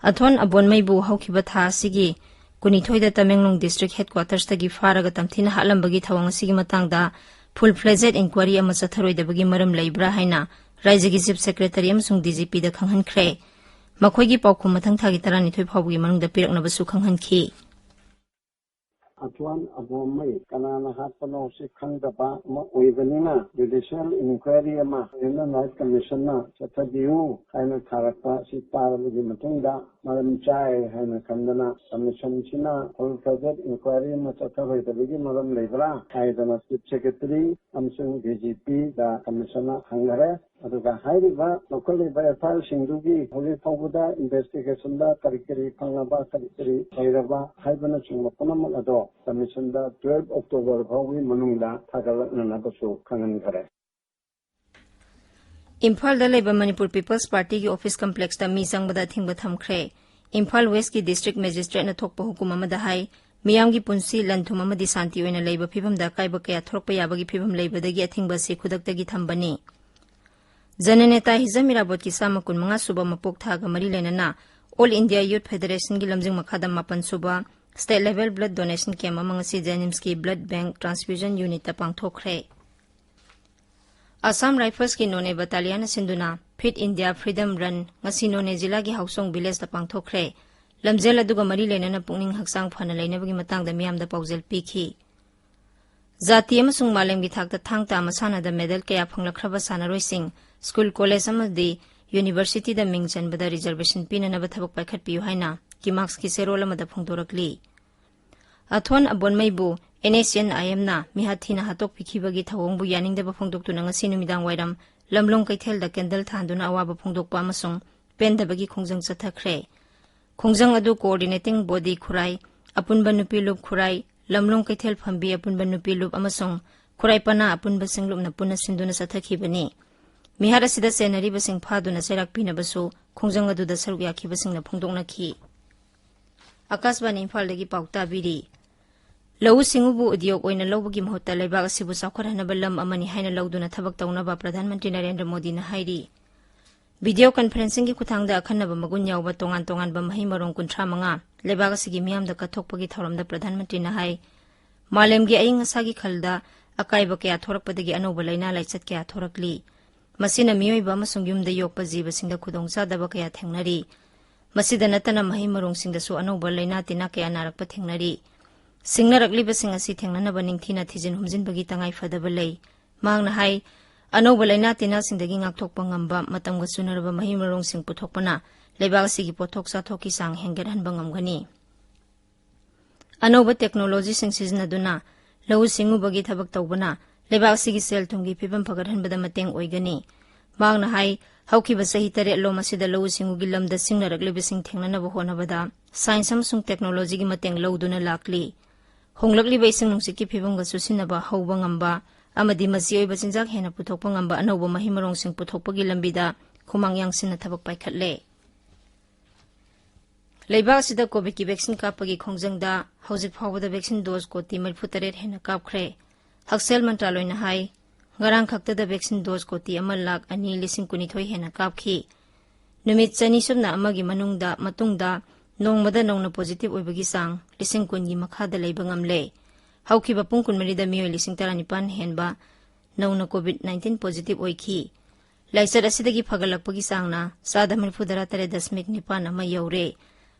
ꯑꯊꯣꯟ ꯑꯕꯣꯟꯃꯩꯕꯨ ꯍꯧꯈꯤꯕ ꯊꯥ ꯑꯁꯤꯒꯤ ꯀꯨꯟꯅꯤꯊꯣꯏꯗ ꯇꯃꯦꯡꯂꯣꯡ district headquarters ꯇꯒꯤ ꯐꯥꯔꯒ ꯇꯝꯊꯤꯅ ꯍꯥꯠꯂꯝꯕꯒꯤ ꯊꯧꯑꯣꯡ ꯑꯁꯤꯒꯤ ꯃꯇꯥꯡꯗ full fledged inquiry ꯑꯃ ꯆꯠꯊꯔꯣꯏꯗꯕꯒꯤ ꯃꯔꯝ ꯂꯩꯕ꯭ꯔꯥ ꯍꯥꯏꯅ ꯔꯥꯏꯖ꯭ꯌꯒꯤ Chief Secretary ꯑꯃꯁꯨꯡ D G P ꯗ ꯈꯪꯍꯟꯈ꯭ꯔꯦ꯫ ꯃꯈꯣꯏꯒꯤ ꯄꯥꯎꯈꯨꯝ ꯃꯊꯪ ꯊꯥꯒꯤ ꯇꯔꯥꯅꯤꯊꯣꯏ ꯐꯥꯎꯕꯒꯤ ꯃꯅꯨꯡꯗ ꯄꯤꯔꯛꯅꯕꯁꯨ ꯈꯪꯍꯟꯈꯤ꯫ ꯑꯊ꯭ꯋꯥꯟ ꯑꯕꯣꯝꯃꯩ ꯀꯅꯥꯅ ꯍꯥꯠꯄꯅꯣ ꯁꯤ ꯈꯪꯗꯕ ꯑꯃ ꯑꯣꯏꯕꯅꯤꯅ, judicial inquiry ꯑꯃ Human Rights Commission ꯅ ꯆꯠꯊꯕꯤꯌꯨ ꯍꯥꯏꯅ ꯊꯥꯔꯛꯄ ꯁꯤ ꯇꯥꯔꯕꯒꯤ ꯃꯇꯨꯡꯗ, ꯃꯔꯝ ꯆꯥꯏ ꯍꯥꯏꯅ ꯈꯟꯗꯅ commission ꯁꯤꯅ full fledged inquiry ꯑꯃ ꯆꯠꯊꯔꯣꯏꯗꯕꯒꯤ ꯃꯔꯝ ꯂꯩꯕ꯭ꯔꯥ ꯍꯥꯏꯗꯅ Chief Secretary ꯑꯃꯁꯨꯡ D G P ꯗ commission ꯅ ꯍꯪꯈꯔꯦ꯫ ꯑꯗꯨꯒ ꯍꯥꯏꯔꯤꯕ ꯂꯧꯈꯠꯂꯤꯕ F I R ꯁꯤꯡꯗꯨꯒꯤ ꯍꯧꯖꯤꯛ ꯐꯥꯎꯕꯗ investigation ꯗ ꯀꯔꯤ ꯀꯔꯤ ꯐꯪꯂꯕ, ꯀꯔꯤ ꯀꯔꯤ ꯂꯩꯔꯕ ꯍꯥꯏꯕꯅꯆꯤꯡꯕ ꯄꯨꯝꯅꯃꯛ ꯑꯗꯣ commission ꯗ twelve October ꯐꯥꯎꯒꯤ ꯃꯅꯨꯡꯗ ꯊꯥꯒꯠꯂꯛꯅꯅꯕꯁꯨ ꯈꯪꯍꯟꯈꯔꯦ꯫ ꯏꯝꯐꯥꯜꯗ ꯂꯩꯕ ꯃꯅꯤꯄꯨꯔ ꯄꯤꯄꯜꯁ ꯄꯥꯔꯇꯤꯒꯤ ꯑꯣꯐꯤꯁ ꯀꯝꯄ꯭ꯂꯦꯛꯁꯇ ꯃꯤ ꯆꯪꯕꯗ ꯑꯊꯤꯡꯕ ꯊꯝꯈ꯭ꯔꯦ꯫ ꯏꯝꯐꯥꯜ ꯋꯦꯁꯀꯤ ꯗꯤꯁꯇ꯭ꯔꯤꯛ ꯃꯦꯖꯤꯁꯇ꯭ꯔꯦꯠꯅ ꯊꯣꯛꯄ ꯍꯨꯀꯨꯝ ꯑꯃꯗ ꯍꯥꯏ, ꯃꯤꯌꯥꯝꯒꯤ ꯄꯨꯟꯁꯤ, ꯂꯟ ꯊꯨꯝ ꯑꯃꯗꯤ ꯁꯥꯟꯇꯤ ꯑꯣꯏꯅ ꯂꯩꯕ ꯐꯤꯕꯝꯗ ꯑꯀꯥꯏꯕ ꯀꯌꯥ ꯊꯣꯛꯂꯛꯄ ꯌꯥꯕꯒꯤ ꯐꯤꯕꯝ ꯂꯩꯕꯗꯒꯤ ꯑꯊꯤꯡꯕ ꯑꯁꯤ ꯈꯨꯗꯛꯇꯒꯤ ꯊꯝꯕꯅꯤ꯫ ꯖꯅꯅꯦꯇꯥ ꯍꯤꯖꯝ ꯏꯔꯥꯕꯣꯠꯀꯤ ꯆꯥꯝꯃ ꯀꯨꯟꯃꯉꯥ ꯁꯨꯕ ꯃꯄꯣꯛ ꯊꯥꯒ ꯃꯔꯤ ꯂꯩꯅꯅ All India Youth Federationꯒꯤ ꯂꯝꯖꯤꯡ ꯃꯈꯥꯗ ꯃꯥꯄꯟ ꯁꯨꯕ State Level Blood Donation Camp ꯑꯃ ꯉꯁꯤ JNIMSꯀꯤ Blood Bank Transfusion Unitꯇ ꯄꯥꯡꯊꯣꯛꯈ꯭ꯔꯦ꯫ ꯑꯁꯥꯝ ꯔꯥꯏꯐꯜꯁꯀꯤ ꯅꯣꯅꯦ ꯕꯇꯥꯂꯤꯌꯟꯅ ꯁꯤꯟꯗꯨꯅ Fit India Freedom Run ꯉꯁꯤ ꯅꯣꯅꯦ ꯖꯤꯂꯥꯒꯤ ꯍꯥꯎꯁꯣꯡ ꯚꯤꯂꯦꯖꯇ ꯄꯥꯡꯊꯣꯛꯈ꯭ꯔꯦ꯫ ꯂꯝꯖꯦꯜ ꯑꯗꯨꯒ ꯃꯔꯤ ꯂꯩꯅꯅ ꯄꯨꯛꯅꯤꯡ ꯍꯛꯆꯥꯡ ꯐꯅ ꯂꯩꯅꯕꯒꯤ ꯃꯇꯥꯡꯗ ꯃꯤꯌꯥꯝꯗ ꯄꯥꯎꯖꯦꯜ ꯄꯤꯈꯤ꯫ ꯖꯥꯇꯤ ꯑꯃꯁꯨꯡ ꯃꯥꯂꯦꯝꯒꯤ ꯊꯥꯛꯇ ꯊꯥꯡ ꯇꯥ ꯃꯁꯥꯟꯅꯗ ꯃꯦꯗꯜ ꯀꯌꯥ ꯐꯪꯂꯛꯈ꯭ꯔꯕ ꯁꯥꯟꯅꯔꯣꯏꯁꯤꯡ ꯁ꯭ꯀꯨꯜ, ꯀꯣꯂꯦꯖ ꯑꯃꯗꯤ ꯌꯨꯅꯤꯚꯔꯁꯤꯇꯤꯗ ꯃꯤꯡ ꯆꯟꯕꯗ ꯔꯤꯖꯔꯕꯦꯁꯟ ꯄꯤꯅꯅꯕ ꯊꯕꯛ ꯄꯥꯏꯈꯠꯄꯤꯌꯨ ꯍꯥꯏꯅ ꯀꯤꯃꯥꯛꯁꯀꯤ ꯆꯦꯔꯣꯜ ꯑꯃꯗ ꯐꯣꯡꯗꯣꯔꯛꯂꯤ꯫ ꯑꯊꯣꯟ ꯑꯕꯣꯟꯃꯩꯕꯨ NSCN-IMꯅ ꯃꯤꯍꯥꯠ ꯊꯤꯅ ꯍꯥꯠꯇꯣꯛꯄꯤꯈꯤꯕꯒꯤ ꯊꯧꯑꯣꯡꯕꯨ ꯌꯥꯅꯤꯡꯗꯕ ꯐꯣꯡꯗꯣꯛꯇꯨꯅ ꯉꯁꯤ ꯅꯨꯃꯤꯗꯥꯡ ꯋꯥꯏꯔꯝ ꯂꯝꯂꯣꯡ ꯀꯩꯊꯦꯜꯗ ꯀꯦꯟꯗꯜ ꯊꯥꯟꯗꯨꯅ ꯑꯋꯥꯕ ꯐꯣꯡꯗꯣꯛꯄ ꯑꯃꯁꯨꯡ ꯄꯦꯟꯗꯕꯒꯤ ꯈꯣꯡꯖꯪ ꯆꯠꯊꯈ꯭ꯔꯦ꯫ ꯈꯣꯡꯖꯪ ꯑꯗꯨ Coordinating Body ꯈꯨꯔꯥꯏ, ꯑꯄꯨꯟꯕ ꯅꯨꯄꯤ ꯂꯨꯞ ꯈꯨꯔꯥꯏ, ꯂꯝꯂꯣꯡ ꯀꯩꯊꯦꯜ ꯐꯝꯕꯤ ꯑꯄꯨꯟꯕ ꯅꯨꯄꯤ ꯂꯨꯞ ꯑꯃꯁꯨꯡ ꯈꯨꯔꯥꯏ ꯄꯅꯥ ꯑꯄꯨꯟꯕ ꯁꯤꯡꯂꯨꯞꯅ ꯄꯨꯟꯅ ꯁꯤꯟꯗꯨꯅ ꯆꯠꯊꯈꯤꯕꯅꯤ꯫ ꯃꯤꯍꯥꯠ ꯑꯁꯤꯗ ꯆꯦꯟꯅꯔꯤꯕꯁꯤꯡ ꯐꯥꯗꯨꯅ ꯆꯩꯔꯥꯛ ꯄꯤꯅꯕꯁꯨ ꯈꯣꯡꯖꯪ ꯑꯗꯨꯗ ꯁꯔꯨꯛ ꯌꯥꯈꯤꯕꯁꯤꯡꯅ ꯐꯣꯡꯗꯣꯛꯅꯈꯤ꯫ ꯑꯀꯥꯁꯕꯥꯅꯤ ꯏꯝꯐꯥꯜꯗꯒꯤ ꯄꯥꯎ ꯇꯥꯕꯤꯔꯤ꯫ ꯂꯧꯎ ꯁꯤꯡꯎꯕꯨ ꯎꯗ꯭ꯌꯣꯒ ꯑꯣꯏꯅ ꯂꯧꯕꯒꯤ ꯃꯍꯨꯠꯇ ꯂꯩꯕꯥꯛ ꯑꯁꯤꯕꯨ ꯆꯥꯎꯈꯠꯍꯟꯅꯕ ꯂꯝ ꯑꯃꯅꯤ ꯍꯥꯏꯅ ꯂꯧꯗꯨꯅ ꯊꯕꯛ ꯇꯧꯅꯕ ꯄ꯭ꯔꯙꯥꯟ ꯃꯟꯇ꯭ꯔꯤ ꯅꯔꯦꯟꯗ꯭ꯔ ꯃꯣꯗꯤꯅ ꯍꯥꯏꯔꯤ꯫ ꯚꯤꯗꯤꯑꯣ ꯀꯟꯐꯔꯦꯟꯁꯤꯡꯒꯤ ꯈꯨꯠꯊꯥꯡꯗ ꯑꯈꯟꯅꯕ ꯃꯒꯨꯟ ꯌꯥꯎꯕ ꯇꯣꯉꯥꯟ ꯇꯣꯉꯥꯟꯕ ꯃꯍꯩ ꯃꯔꯣꯡ ꯀꯨꯟꯊ꯭ꯔꯥ ꯃꯉꯥ ꯂꯩꯕꯥꯛ ꯑꯁꯤꯒꯤ ꯃꯤꯌꯥꯝꯗ ꯀꯠꯊꯣꯛꯄꯒꯤ ꯊꯧꯔꯝꯗ ꯄ꯭ꯔꯙꯥꯟ ꯃꯟꯇ꯭ꯔꯤꯅ ꯍꯥꯏ, ꯃꯥꯂꯦꯝꯒꯤ ꯑꯏꯪ ꯑꯁꯥꯒꯤ ꯈꯜꯗ ꯑꯀꯥꯏꯕ ꯀꯌꯥ ꯊꯣꯔꯛꯄꯗꯒꯤ ꯑꯅꯧꯕ ꯂꯥꯏꯅꯥ ꯂꯥꯏꯆꯠ ꯀꯌꯥ ꯊꯣꯔꯛꯂꯤ꯫ ꯃꯁꯤꯅ ꯃꯤꯑꯣꯏꯕ ꯑꯃꯁꯨꯡ ꯌꯨꯝꯗ ꯌꯣꯛꯄ ꯖꯤꯕꯁꯤꯡꯗ ꯈꯨꯗꯣꯡꯆꯥꯗꯕ ꯀꯌꯥ ꯊꯦꯡꯅꯔꯤ꯫ ꯃꯁꯤꯗ ꯅꯠꯇꯅ ꯃꯍꯩ ꯃꯔꯣꯡꯁꯤꯡꯗꯁꯨ ꯑꯅꯧꯕ ꯂꯥꯏꯅꯥ ꯇꯤꯟꯅꯥ ꯀꯌꯥ ꯅꯥꯔꯛꯄ ꯊꯦꯡꯅꯔꯤ꯫ ꯁꯤꯡꯅꯔꯛꯂꯤꯕꯁꯤꯡ ꯑꯁꯤ ꯊꯦꯡꯅꯅꯕ ꯅꯤꯡꯊꯤꯅ ꯊꯤꯖꯤꯟ ꯍꯨꯝꯖꯤꯟꯕꯒꯤ ꯇꯉꯥꯏ ꯐꯗꯕ ꯂꯩ꯫ ꯃꯍꯥꯛꯅ ꯍꯥꯏ, ꯑꯅꯧꯕ ꯂꯥꯏꯅꯥ ꯇꯤꯟꯅꯥꯁꯤꯡꯗꯒꯤ ꯉꯥꯛꯊꯣꯛꯄ ꯉꯝꯕ ꯃꯇꯝꯒ ꯆꯨꯅꯔꯕ ꯃꯍꯩ ꯃꯔꯣꯡꯁꯤꯡ ꯄꯨꯊꯣꯛꯄꯅ ꯂꯩꯕꯥꯛ ꯑꯁꯤꯒꯤ ꯄꯣꯠꯊꯣꯛ ꯆꯥꯊꯣꯛꯀꯤ ꯆꯥꯡ ꯍꯦꯟꯒꯠꯍꯟꯕ ꯉꯝꯒꯅꯤ꯫ ꯑꯅꯧꯕ ꯇꯦꯛꯅꯣꯂꯣꯖꯤꯁꯤꯡ ꯁꯤꯖꯤꯟꯅꯗꯨꯅ ꯂꯧꯎ ꯁꯤꯡꯎꯕꯒꯤ ꯊꯕꯛ ꯇꯧꯕꯅ ꯂꯩꯕꯥꯛ ꯑꯁꯤꯒꯤ ꯁꯦꯜ ꯊꯨꯝꯒꯤ ꯐꯤꯕꯝ ꯐꯒꯠꯍꯟꯕꯗ ꯃꯇꯦꯡ ꯑꯣꯏꯒꯅꯤ꯫ ꯃꯍꯥꯛꯅ ꯍꯥꯏ, ꯍꯧꯈꯤꯕ ꯆꯍꯤ ꯇꯔꯦꯠꯂꯣꯝ ꯑꯁꯤꯗ ꯂꯧꯎ ꯁꯤꯡꯎꯒꯤ ꯂꯝꯗ ꯁꯤꯡꯅꯔꯛꯂꯤꯕꯁꯤꯡ ꯊꯦꯡꯅꯅꯕ ꯍꯣꯠꯅꯕꯗ ꯁꯥꯏꯟꯁ ꯑꯃꯁꯨꯡ ꯇꯦꯛꯅꯣꯂꯣꯖꯤꯒꯤ ꯃꯇꯦꯡ ꯂꯧꯗꯨꯅ ꯂꯥꯛꯂꯤ꯫ ꯍꯣꯡꯂꯛꯂꯤꯕ ꯏꯁꯤꯡ ꯅꯨꯡꯁꯤꯠꯀꯤ ꯐꯤꯕꯝꯒ ꯆꯨꯁꯤꯟꯅꯕ ꯍꯧꯕ ꯉꯝꯕ ꯑꯃꯗꯤ ꯃꯆꯤ ꯑꯣꯏꯕ ꯆꯤꯟꯖꯥꯛ ꯍꯦꯟꯅ ꯄꯨꯊꯣꯛꯄ ꯉꯝꯕ ꯑꯅꯧꯕ ꯃꯍꯩ ꯃꯔꯣꯡꯁꯤꯡ ꯄꯨꯊꯣꯛꯄꯒꯤ ꯂꯝꯕꯤꯗ ꯈꯨꯃꯥꯡ ꯌꯥꯡꯁꯤꯟꯅ ꯊꯕꯛ ꯄꯥꯏꯈꯠꯂꯦ꯫ ꯂꯩꯕꯥꯛ ꯑꯁꯤꯗ ꯀꯣꯚꯤꯗꯀꯤ ꯚꯦꯛꯁꯤꯟ ꯀꯥꯞꯄꯒꯤ ꯈꯣꯡꯖꯪꯗ ꯍꯧꯖꯤꯛ ꯐꯥꯎꯕꯗ ꯚꯦꯛꯁꯤꯟ ꯗꯣꯁ ꯀꯣꯇꯤ ꯃꯔꯤꯐꯨ ꯇꯔꯦꯠ ꯍꯦꯟꯅ ꯀꯥꯞꯈ꯭ꯔꯦ꯫ ꯍꯛꯁꯦꯜ ꯃꯟꯇ꯭ꯔꯥꯂꯣꯏꯅ ꯍꯥꯏ, ꯉꯔꯥꯡ ꯈꯛꯇꯗ ꯚꯦꯛꯁꯤꯟ ꯗꯣꯁ ꯀꯣꯇꯤ ꯑꯃ ꯂꯥꯈ ꯑꯅꯤ ꯂꯤꯁꯤꯡ ꯀꯨꯟꯅꯤꯊꯣꯏ ꯍꯦꯟꯅ ꯀꯥꯞꯈꯤ꯫ ꯅꯨꯃꯤꯠ ꯆꯅꯤ ꯁꯨꯞꯅ ꯑꯃꯒꯤ ꯃꯅꯨꯡꯗ, ꯃꯇꯨꯡꯗ ꯅꯣꯡꯃꯗ ꯅꯧꯅ ꯄꯣꯖꯤꯇꯤꯚ ꯑꯣꯏꯕꯒꯤ ꯆꯥꯡ ꯂꯤꯁꯤꯡ ꯀꯨꯟꯒꯤ ꯃꯈꯥꯗ ꯂꯩꯕ ꯉꯝꯂꯦ꯫ ꯍꯧꯈꯤꯕ ꯄꯨꯡ ꯀꯨꯟꯃꯔꯤꯗ ꯃꯤꯑꯣꯏ ꯂꯤꯁꯤꯡ ꯇꯔꯥꯅꯤꯄꯥꯟ ꯍꯦꯟꯕ ꯅꯧꯅ ꯀꯣꯚꯤꯗ ꯅꯥꯏꯟꯇꯤꯟ ꯄꯣꯖꯤꯇꯤꯚ ꯑꯣꯏꯈꯤ꯫ ꯂꯥꯏꯆꯠ ꯑꯁꯤꯗꯒꯤ ꯐꯒꯠꯂꯛꯄꯒꯤ ꯆꯥꯡꯅ ꯆꯥꯗ ꯃꯔꯤꯐꯨ ꯇꯔꯥ ꯇꯔꯦꯠ ꯗꯁꯃꯤꯛ ꯅꯤꯄꯥꯟ ꯑꯃ ꯌꯧꯔꯦ꯫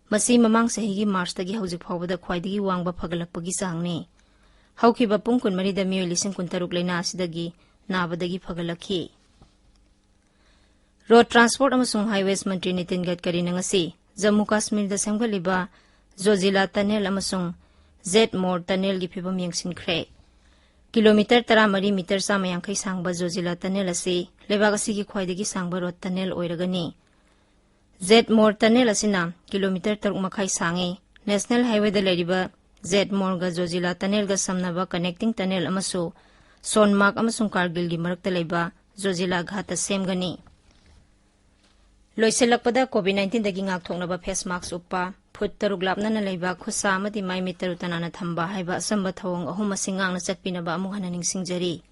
ꯃꯁꯤ ꯃꯃꯥꯡ ꯆꯍꯤꯒꯤ ꯃꯥꯔꯆꯇꯒꯤ ꯍꯧꯖꯤꯛ ꯐꯥꯎꯕꯗ ꯈ꯭ꯋꯥꯏꯗꯒꯤ ꯋꯥꯡꯕ ꯐꯒꯠꯂꯛꯄꯒꯤ ꯆꯥꯡꯅꯤ꯫ ꯍꯧꯈꯤꯕ ꯄꯨꯡ ꯀꯨꯟꯃꯔꯤꯗ ꯃꯤꯑꯣꯏ ꯂꯤꯁꯤꯡ ꯀꯨꯟꯇꯔꯨꯛ ꯂꯥꯏꯅꯥ ꯑꯁꯤꯗꯒꯤ ꯅꯥꯕꯗꯒꯤ ꯐꯒꯠꯂꯛꯈꯤ꯫ ꯔꯣꯗ ꯇ꯭ꯔꯥꯟꯁꯄꯣꯔꯠ ꯑꯃꯁꯨꯡ ꯍꯥꯏꯋꯦꯁ ꯃꯟꯇ꯭ꯔꯤ ꯅꯤꯇꯤꯟ ꯒꯗꯀꯔꯤꯅ ꯉꯁꯤ ꯖꯝꯃꯨ ꯀꯥꯁꯃꯤꯔꯗ ꯁꯦꯝꯒꯠꯂꯤꯕ ꯖꯣꯖꯤꯂꯥ ꯇꯅꯦꯜ ꯑꯃꯁꯨꯡ ꯖꯦꯠ ꯃꯣꯔ ꯇꯅꯦꯜꯒꯤ ꯐꯤꯕꯝ ꯌꯦꯡꯁꯤꯟꯈ꯭ꯔꯦ꯫ ꯀꯤꯂꯣꯃꯤꯇꯔ ꯇꯔꯥꯃꯔꯤ, ꯃꯤꯇꯔ ꯆꯥꯝꯃ ꯌꯥꯡꯈꯩ ꯁꯥꯡꯕ ꯖꯣꯖꯤꯂꯥ ꯇꯅꯦꯜ ꯑꯁꯤ ꯂꯩꯕꯥꯛ ꯑꯁꯤꯒꯤ ꯈ꯭ꯋꯥꯏꯗꯒꯤ ꯁꯥꯡꯕ ꯔꯣꯗ ꯇꯅꯦꯜ ꯑꯣꯏꯔꯒꯅꯤ꯫ ꯖꯦꯠ ꯃꯣꯔ ꯇꯅꯦꯜ ꯑꯁꯤꯅ ꯀꯤꯂꯣꯃꯤꯇꯔ ꯇꯔꯨꯛ ꯃꯈꯥꯏ ꯁꯥꯡꯉꯤ꯫ ꯅꯦꯁꯅꯦꯜ ꯍꯥꯏꯋꯦꯗ ꯂꯩꯔꯤꯕ ꯖꯦꯠ ꯃꯣꯔꯒ ꯖꯣꯖꯤꯂꯥ ꯇꯅꯦꯜꯒ ꯁꯝꯅꯕ ꯀꯅꯦꯛꯇꯤꯡ ꯇꯅꯦꯜ ꯑꯃꯁꯨ ꯁꯣꯟꯃꯥꯔꯒ ꯑꯃꯁꯨꯡ ꯀꯥꯔꯒꯤꯜꯒꯤ ꯃꯔꯛꯇ ꯂꯩꯕ ꯖꯣꯖꯤꯂꯥ ꯘꯥꯠꯇ ꯁꯦꯝꯒꯅꯤ꯫ ꯂꯣꯏꯁꯤꯜꯂꯛꯄꯗ ꯀꯣꯚꯤꯗ ꯅꯥꯏꯟꯇꯤꯟꯗꯒꯤ ꯉꯥꯛꯊꯣꯛꯅꯕ ꯐꯦꯁ ꯃꯥꯛꯁ ꯎꯞꯄ, ꯐꯨꯠ ꯇꯔꯨꯛ ꯂꯥꯞꯅꯅ ꯂꯩꯕ, ꯈꯨꯠꯁꯥ ꯑꯃꯗꯤ ꯃꯥꯏ ꯃꯤꯠ ꯇꯔꯨ ꯇꯅꯥꯟꯅ ꯊꯝꯕ ꯍꯥꯏꯕ ꯑꯆꯝꯕ ꯊꯧꯑꯣꯡ ꯑꯍꯨꯝ ꯑꯁꯤ ꯉꯥꯛꯅ ꯆꯠꯄꯤꯅꯕ ꯑꯃꯨꯛ ꯍꯟꯅ ꯅꯤꯡꯁꯤꯡꯖꯔꯤ꯫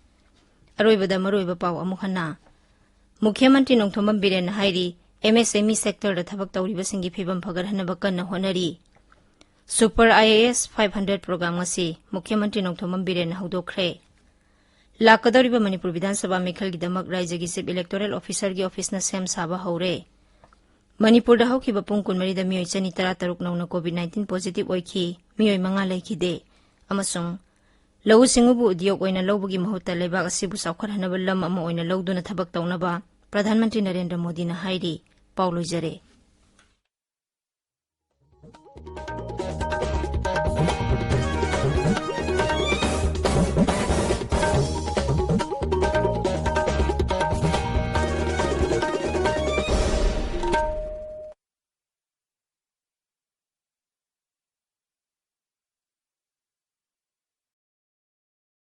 ꯑꯔꯣꯏꯕꯗ ꯃꯔꯨꯑꯣꯏꯕ ꯄꯥꯎ ꯑꯃꯨꯛ ꯍꯟꯅ꯫ ꯃꯨꯈ꯭ꯌ ꯃꯟꯇ꯭ꯔꯤ ꯅꯣꯡꯊꯣꯝꯕꯝ ꯕꯤꯔꯦꯟꯅ ꯍꯥꯏꯔꯤ, ꯑꯦꯝ ꯑꯦꯁ ꯑꯦꯝ ꯏ ꯁꯦꯛꯇꯔꯗ ꯊꯕꯛ ꯇꯧꯔꯤꯕꯁꯤꯡꯒꯤ ꯐꯤꯕꯝ ꯐꯒꯠꯍꯟꯅꯕ ꯀꯟꯅ ꯍꯣꯠꯅꯔꯤ꯫ Super I A S five hundred programme ꯉꯁꯤ ꯃꯨꯈ꯭ꯌ ꯃꯟꯇ꯭ꯔꯤ ꯅꯣꯡꯊꯣꯝꯕꯝ ꯕꯤꯔꯦꯟꯅ ꯍꯧꯗꯣꯛꯈ꯭ꯔꯦ꯫ ꯂꯥꯛꯀꯗꯧꯔꯤꯕ ꯃꯅꯤꯄꯨꯔ ꯕꯤꯙꯥꯟ ꯁꯚꯥ ꯃꯤꯈꯜꯒꯤꯗꯃꯛ ꯔꯥꯏꯖ꯭ꯌꯒꯤ ꯆꯤꯐ ꯏꯂꯦꯛꯇꯣꯔꯦꯜ ꯑꯣꯐꯤꯁꯔꯒꯤ ꯑꯣꯐꯤꯁꯅ ꯁꯦꯝ ꯁꯥꯕ ꯍꯧꯔꯦ꯫ ꯃꯅꯤꯄꯨꯔꯗ ꯍꯧꯈꯤꯕ ꯄꯨꯡ ꯀꯨꯟꯃꯔꯤꯗ ꯃꯤꯑꯣꯏ ꯆꯅꯤ ꯇꯔꯥꯇꯔꯨꯛ ꯅꯧꯅ ꯀꯣꯚꯤꯗ ꯅꯥꯏꯟꯇꯤꯟ ꯄꯣꯖꯤꯇꯤꯚ ꯑꯣꯏꯈꯤ, ꯃꯤꯑꯣꯏ ꯃꯉꯥ ꯂꯩꯈꯤꯗꯦ꯫ ꯑꯃꯁꯨꯡ ꯂꯧꯎ ꯁꯤꯡꯎꯕꯨ ꯎꯗ꯭ꯌꯣꯒ ꯑꯣꯏꯅ ꯂꯧꯕꯒꯤ ꯃꯍꯨꯠꯇ ꯂꯩꯕꯥꯛ ꯑꯁꯤꯕꯨ ꯆꯥꯎꯈꯠꯍꯟꯅꯕ ꯂꯝ ꯑꯃ ꯑꯣꯏꯅ ꯂꯧꯗꯨꯅ ꯊꯕꯛ ꯇꯧꯅꯕ ꯄ꯭ꯔꯙꯥꯟ ꯃꯟꯇ꯭ꯔꯤ ꯅꯔꯦꯟꯗ꯭ꯔ ꯃꯣꯗꯤꯅ ꯍꯥꯏꯔꯤ꯫ ꯄꯥꯎ ꯂꯣꯏꯖꯔꯦ꯫